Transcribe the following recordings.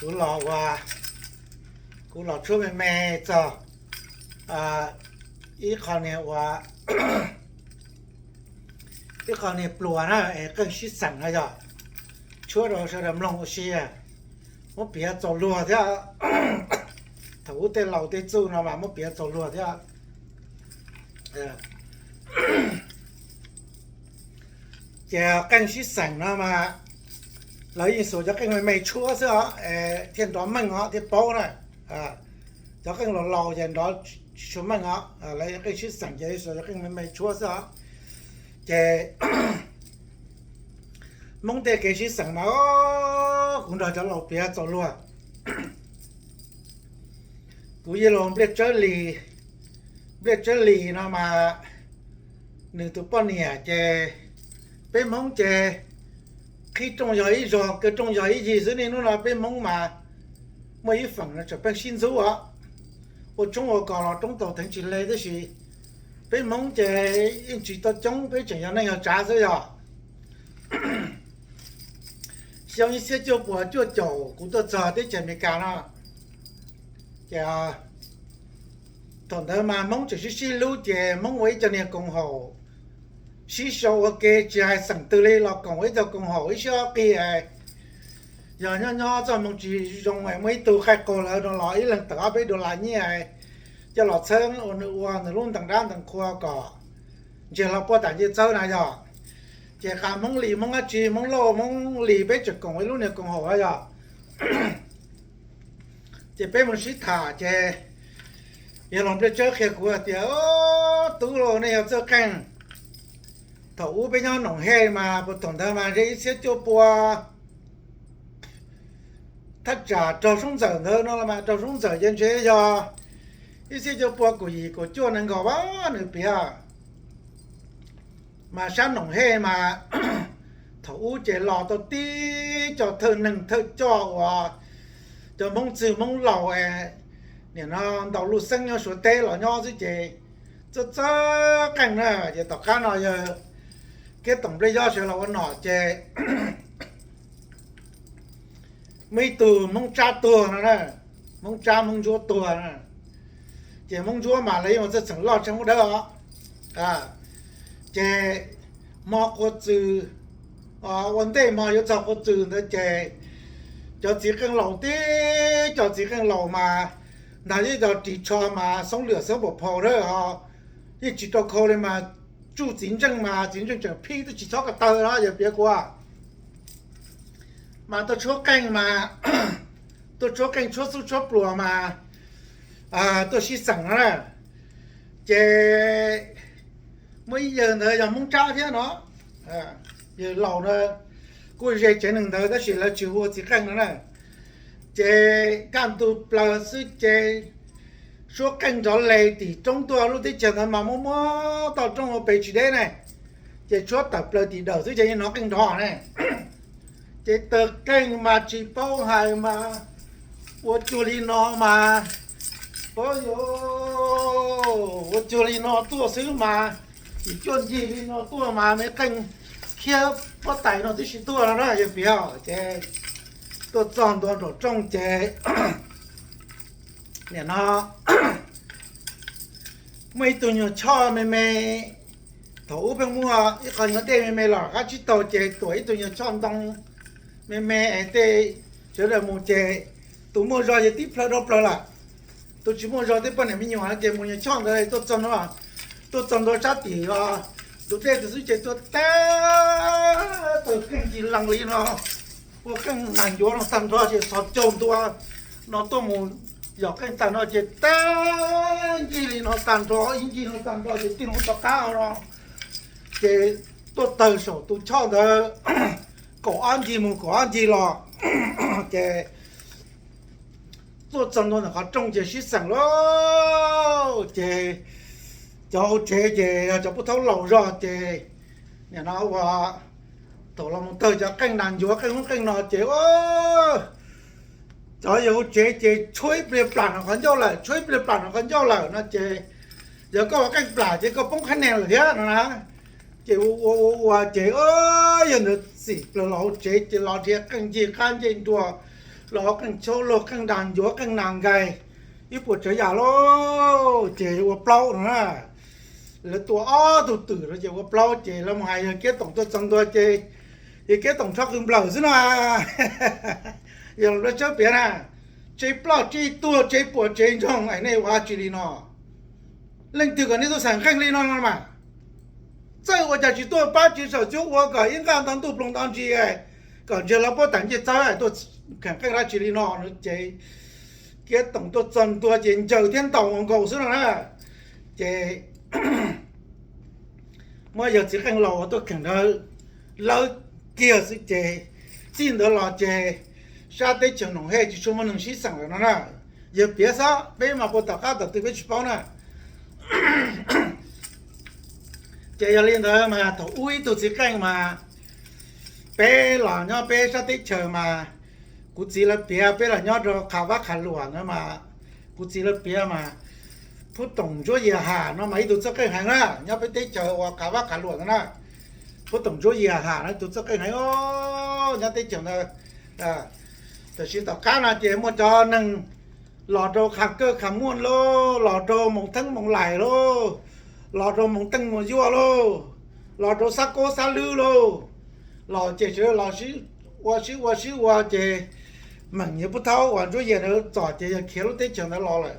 Kuv los ua, kuv los tshuab me me txog ib qho niag ua, ib qho niag pluas na es qeej sib xeem no yog tshuab rau sawv daws mloog ua si, muab piav txaus luag thiab. Thaum ub tej laus tej txuj no mas muab piav txaus luag thiab. Ces qeej sib xeem no mas lawv yeej xuas cov qeej me me tshuab xwb os, thiaj nrov meej os thiaj paub na. Cov qeej laus laus ces nrov tsis tshua meej os, lawv qeej sib xeem ces xuas cov qeej me me tshuab xwb os. Ces Hmoob tej kev sib xeem mas kuv nrog cov laus piav txaus luag. Kuv yawg laus Npliaj Tsawb Lis, Npliaj Tsawb Lis no mas nws tus poj niam ces peb Hmoob ces qhib rooj yog ib zog, kaw rooj yog ib yig xwb. Niaj hnub no peb Hmoob mas muaj ib feem no tseem pheej sib ntxub os. Ua tshoob ua kos los roob tau theev tsis le tab sis peb Hmoob ces yeej tsis tau coob, peb tseem yog neej yog tsav xwb yog. Xyoo ib txhiab cuaj puas cuaj caum kuv tuaj txog teb chaws Amelikas no, ces thaum ntawd mas Hmoob tseem sib sib hlub ces Hmoob ua ib co niag koom haum, sib sau ua ke tsis hais xeem twg li los koom ua ib co koom haum ib sab qig. Yog nyob nyob txoj hmoo tsis zoo es muaj ib tug qaij qaug lawm no los ib leeg tawm ob peb dollar nyiaj coj los txheeb ua nws ua nws lub ntees dab ntees qhua kom ntsiag hlo puab tam ncej txawb na yog. Ces qas Hmoob Lis Hmoob dab tsi Hmoob Lauj Hmoob Lis peb tseem koom ua ib lub niag koom haum na yog. Ces peb mus sib tham ces yawg laus Npliaj Tsawb qhia kuv hais tias, tub lauj, nej yog txawj qeej. Thaum ub peb nyob Noom Hej mas puas thaum ntawd mas ze ib txhiab cuaj pua thaj tsam raug sub ntxawm ntawd no los mas raug sub ntxawm ces ntshe yog ib txhiab cuaj pua kaum yim kaum cuaj nees nkaum a nws piav. Mas sab Noom Hej mas thaum ub ces los tau tib co thawj neeg thawj coj uas cov Hmoob txwg Hmoob laus es nim no ntaus luj xeeb nyob Suav teb los nyob xwb ces txawj txawj qeej na. Ces tom qab no yawg Kiab Toom Nplej Yob sawv los ua nom ces muaj ib tug Hmoob Tsab tuag no na, Hmoob Tsab Hmoob Ntsuab tuag na. Ces Hmoob Ntsuab mas lawv yeej ua txawj txeem loj tshaj Hmoob Dawb os. Ces hmo qhua txws, ua ntej hmo yuav txog qhua txws ntawd ces cov txiv qeej laus tib co txiv qeej laus mas ntag ib co ris tsho mas xoob lwam xoob pam phau dawb ho yeej tsis rau khau li mas tsuj txiv ntseej mas txiv ntseej tseem phib twb tsis txhob ko taw no yawg piav kuv mas tuaj tshuab qeej mas tuaj tshuab qeej tshuab xub tshuab pluas mas tuaj sib xeem no na. Ces muaj ib yawg ntawd yog Hmoob Tsab thiab no, yawg laus na, kuj ze tsev neeg ntawd tab sis lawv tsis hu ua txiv qeej no na. Ces kaj ntug plaws xwb ces suab qeej nrov les tim roob tuaj lub teb chaws ntawd mas muaj muab toj roob ua pes tsis deb ne. Ces tshuab tawm plaws tim dawm xwb ces yeej hnov qeej nrov ne. Ces tawg qeej mas tsis paub hais mas ua cuag li no mas, o, ua cuag li no tuaj xwb mas, tim cuaj ncig li no tuaj mas me qeej khiab pob tais no tib si tuaj no na yawg piav. Ces tuaj txog ntua nraum rooj ces nim no muaj ib tug nyuag choj me me, thaum ub pheej muaj ib qho nyuag dej me me los qab tsib taug ces tuam ib tug nyuag choj ntoo me me es tej sawv daws mus ces tus muaj zog ces tib plhaw dhau plaws lawm. Tus tsis muaj zog tej poj niam me nyuam ces mus nyuag choj ntawd tuaj txog ntua, tuaj txog ntua sab tim tus dej tus xwb ces tuaj tag tawg qeej ncig lees li no, ua qeej nag ncuav no tag nrho ces txhos caug ntua no tuaj mus yog qeej tag nrho ces tag ncig li no tag nrho ib ncig no tag nrho ces tij laug rov qab no ces tuaj tawg saum tus choj ntawd kaum ob ncig mus kaum ob ncig los ces tuaj txog ntua ntawm qhov rooj ces sib xeem lauj. Ces cov hauv tsev ces yog cov pub thaub laus zog ces nim no ua thaum los mus tawg cov qeej nag ncuav qeej ub qeej no ces cov yawg hauv tsev ces tshuab ib pliag plam nram qhov ncauj lawm, tshuab ib pliag plam nram qhov ncauj lawm no ces yog koj ua qeej plam ces koj poob qhab nees lawm thiab no na. Ces ua ua ua ua ces yawg ntawd txim plaws los hauv tsev ces los dhia qeej ncig qab ncej nruas Los qeej chaub luag qeej dag ncuav qeej nas nkais, ib puas tsav yam lauj, ces ua plaub no na. Lawv tua ob tug twm no ces ua plaub ces lawv mus hais yawg Kiab Toom tuaj txog ntua ces yawg Kiab Toom rho qws nplawm xwb no. Yog lawv tsawb piav na, tsev ploj tsev tuag tsev puas tsev ntsoog es nej ua tsi li no. Leej twg kom nej tuaj xeem qeej li no no mas, txawj ua cas tsis tuaj pab tsis saum cuab ua kom ib nqaj nto ntuj ploog nto ntsis, kom ntsiag los puab tas ncej txawb tuaj kheem qeej dab tsi li no no ces Kiab Toom tuaj txog ntua ces ncaws thiab ntaus nkaus xwb no na. Ces muab yawg txiv qeej laus uas tuaj kheem ntawd lawb kiag xwb ces txij ntawd los ces sab teb chaws Noom Hej tsis tshua muaj neeg sib xeem lawm no na. Yawg piav xwb, peb mas puas tom qab tom twg peb tsis paub na. Ces yog li ntawd mas thaum ub ib tug txiv qeej mas peb los nyob peb sab teb chaws mas kuv txiv lawv piav, peb los nyob rau Qhov Vab Qhov Luam ntawd mas kuv txiv lawv piav mas Phub Toom Ntsuab Yias Ham no mas ib tug txawj qeej heev na, nyob peb teb chaws uas Qhov Vab Qhov Luam ntawd na. Phub Toom Ntsuab Yias Ham no ib tug txawj qeej heev os, nyob teb chaws ntawd. Tam sim tom qab no ces muaj cov neeg los rau Qhov Kawj Qhov Muaj lauj, los rau Moos Theeb Moos Laim lauj, los rau Moos Teej Moos Yuaj lauj, los rau Xab Kob Xab Lwb lauj, los ces sawv daws los sib ua sib ua sib ua ces meem yawg Pub Thaub uas Ntsuab Yias ntawd txom ces yawg khiav lub teb chaws ntawd los lawm.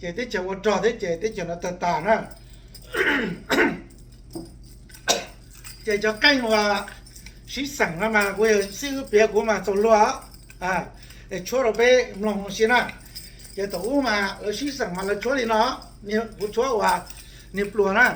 Ces teb chaws ua rog thiab ces teb chaws ntawd tawg tas na. Ces cov qeej uas sib xeem no mas kuv yawg xib hwb piav kuv mas txaus luag, es tshuab rau peb mloog ua si na. Ces thaum ub mas lawv sib xeem mas lawv tshuab li no, kuv tshuab uas niag pluas na.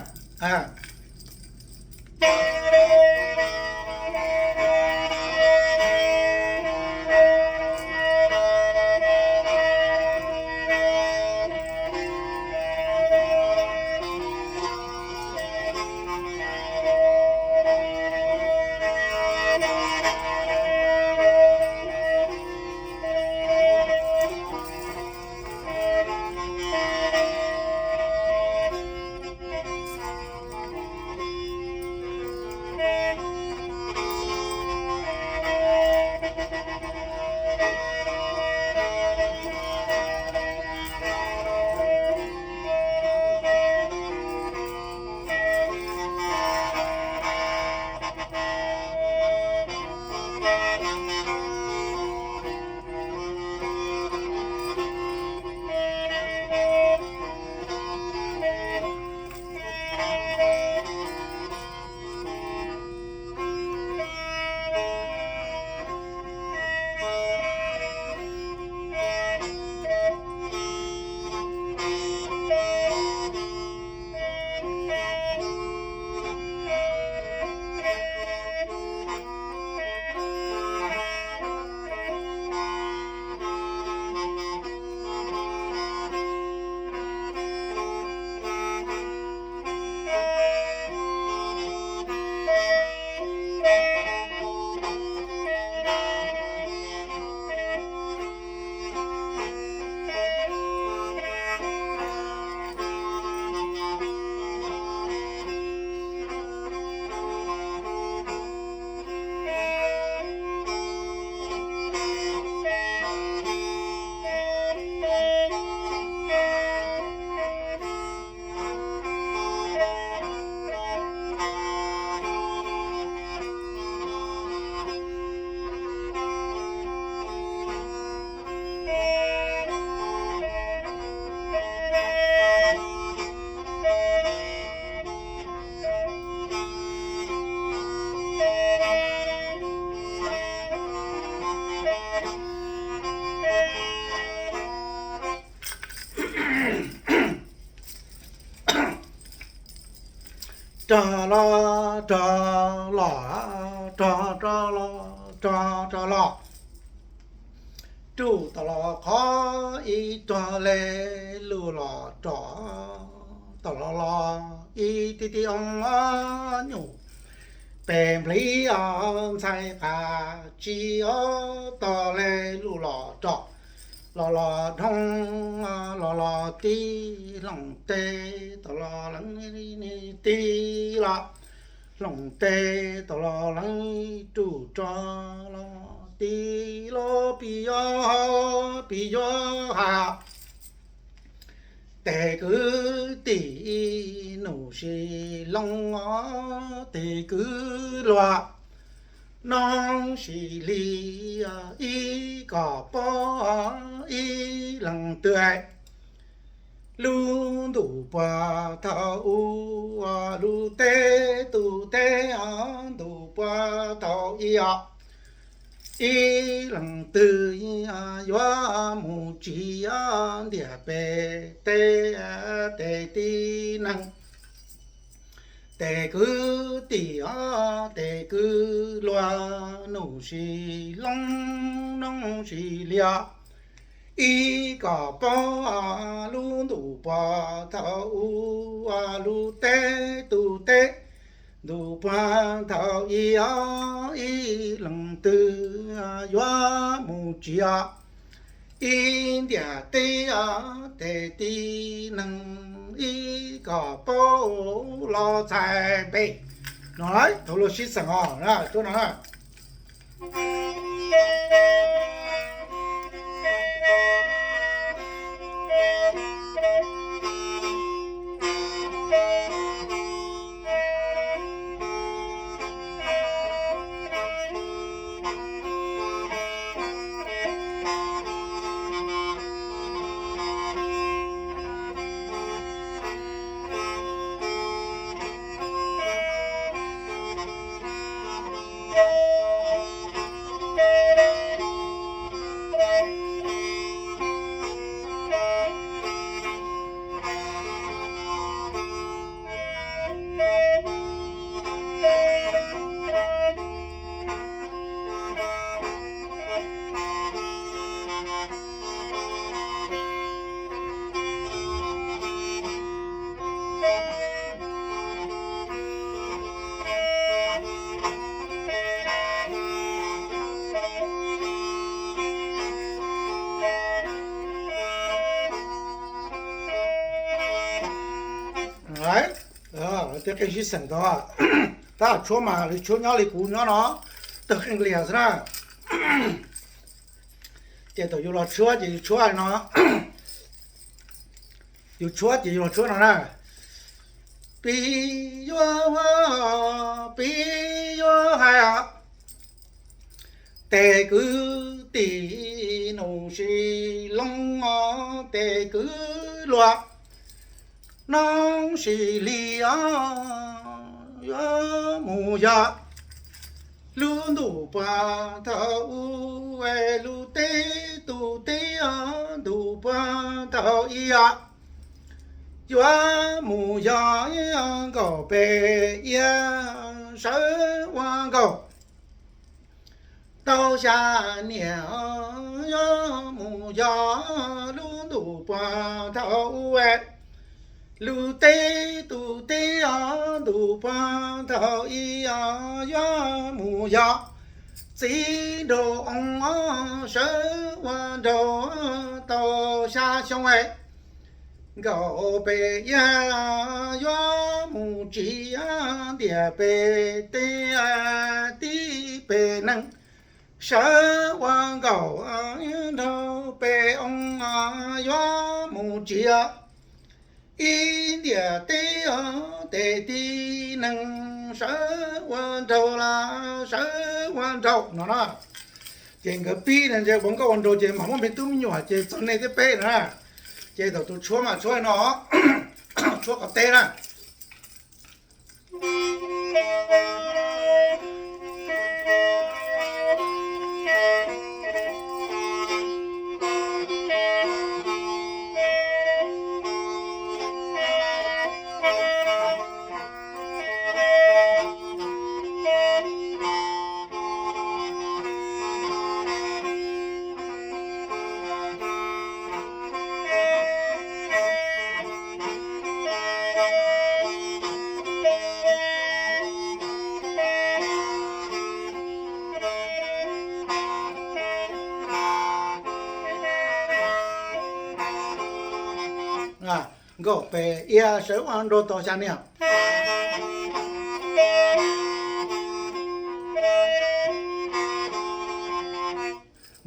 Rog los rog los, rog rog los rog rog los, ruj tom los qhov ib rog le lug los rog tom los los ib tib tib ob nyuj pes nplib ntxhais qas tsi ob tog le lug los rog los los dhoo los los tib hloov teb tom los leej tib los hloov teb tom los leej ruj rog los tib los pib yuav, pib yuav hais, tes kwv tij Nuj Sis Loo, tes kwv Luag, Noog Sis Lis, ib kom paub ib leeg twg, lub ntuj puag thaum ub, lub teb tus teb, ntuj puag thaum ub, ib leeg twg yuav mus tsim ntiaj peb teb, tes tib neeg, tes kwv tij, tes kwv Luag, Nuj Sis Loo, Noog Sis Lis, ib kom paub lub ntuj puag thaum ub, lub teb tus teb, ntuj puag thaum ub, ib leeg twg yuav mus tsim ib ntiaj teb, tes tib neeg, ib kom paub los txhais npe. No, thaum luag sib xeem os, tsuab no na. Tej qeej sib xeem tod, tab tshuab mas lawv tshuab nyob li kuv nyob no, tawg qeej lias xwb na. Ces thaum yus los tshuab ces yus tshuab no, yus tshuab ces yus los tshuab no na. Pib yuav, pib yuav hais, tes kwv tij Nuj Sis Loo, tes kwv Luag, Noog Sis Lis, yuav mus yog lub ntuj puag thaum ub, lub teb tus teb, ntuj puag thaum ub, yuav mus yog nkaum peb iab sawv ua nkaus rau xya niam, yuav mus yog lub ntuj puag thaum ub, lub teb tus teb, ntuj puag thaum ub, yuav mus yog txiv nraug oo sawv ua nraug tau xya xyoo, nkaum peb iab yuav mus tsim ntiaj peb teb, tib peb neeg sawv ua nkaus, nraug peb oo yuav mus tsim ib ntiaj teb, tes tib neeg sawv ua nraug los sawv ua nraug no na. Ces nkawd pib no ces ua nkauj ua nraug ces mam muaj me tub me nyuam ces txog nej thiab peb na. Ces thaum tus tshuab mas tshuab no, tshuab qhov teb na. Nkaum peb iab sawv ua nraug tau xya niam.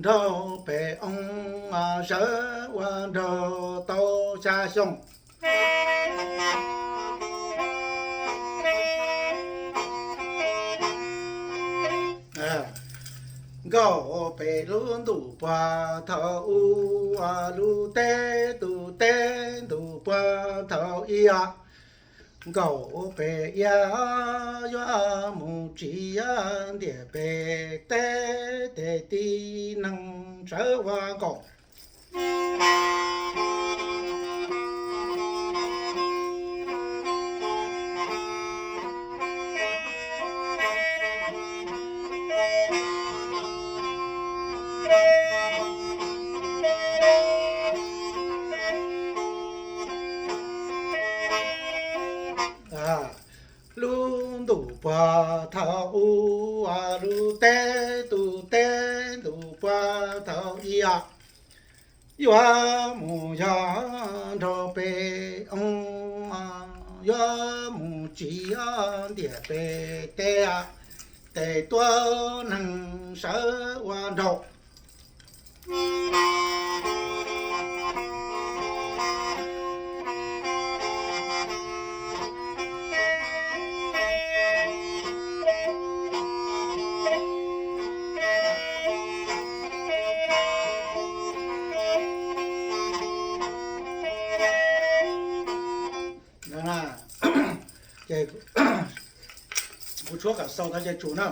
nraug pem oo sawv ua nraug tau xya xyoo. Nkauj pem lub ntuj puag thaum ub, lub teb tus teb ntuj puag thaum ub. Nkauj pem iav yuav mus tsim ntiaj pem teb, tes tib neeg sawv ua nkauj. Lub ntuj puag thaum ub, lub teb tus teb ntuj puag thaum ub. Yuav mus yos nraug pem oo, yuav mus tsim ntiaj pem teb, tes tuab neeg sawv ua nraug. Ces kuv tshuab kom xaus tau ces tsum na.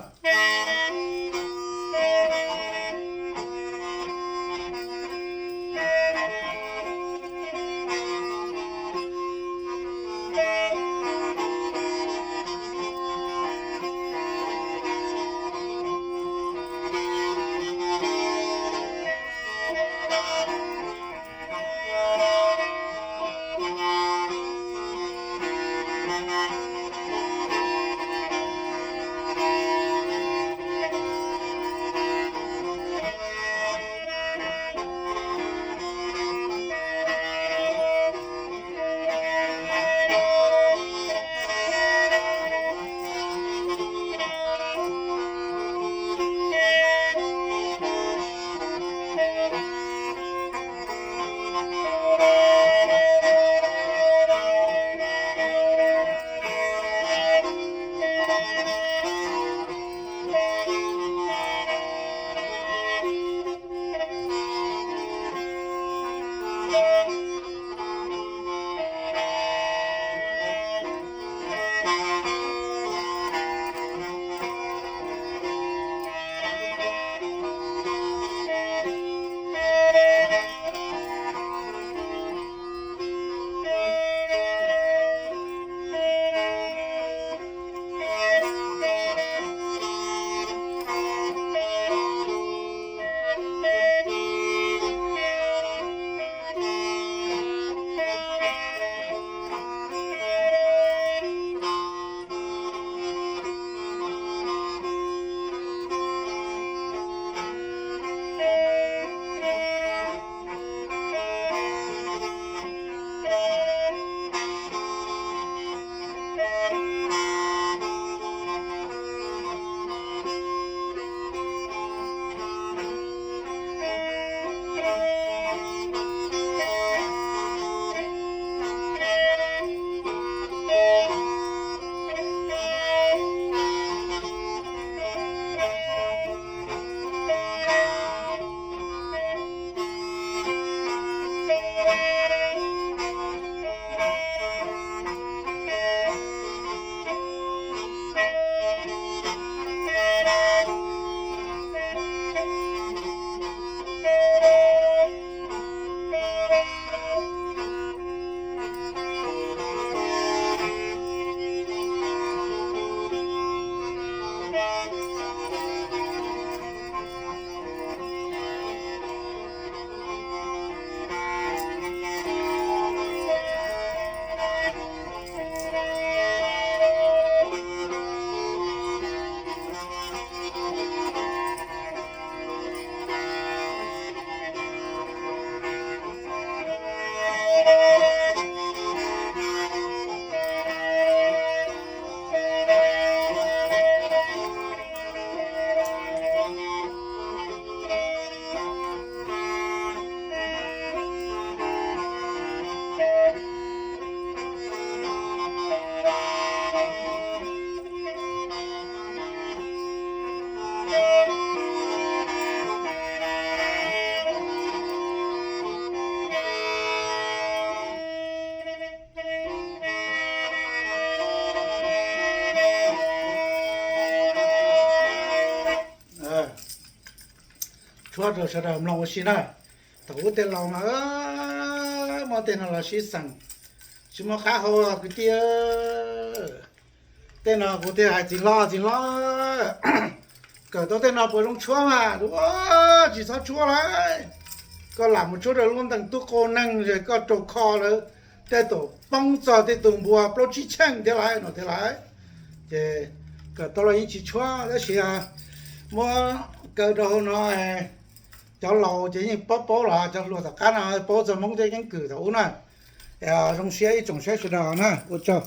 rau sawv daws mloog ua si na. Thaum ub tej laus mas muab tej no los sib xeem, tsis muaj qab hau kwv tij. Tej no kuv thiaj hais txiv hlob, txiv hlob, kawm tau tej no puas zoo tshuab mas? Tsis txhob tshuab lauj. Koj lam mus tshuab rau lub ntees tub qau neeg es koj rau kho lawm, tej thaum poob txog tej tus npua plaub tsib cheej thiab lauj no thiab lauj. Ces kawm tau los yeej tsis tshuab tab sis muab kaw rau hauv no. Cov laus ces yeej paub paub los cov hluas tom qab no paub txog Hmoob tej keeb kwm thaum ub na. Zoo siab ib tsoom saib sawv daws na, ua tsaug.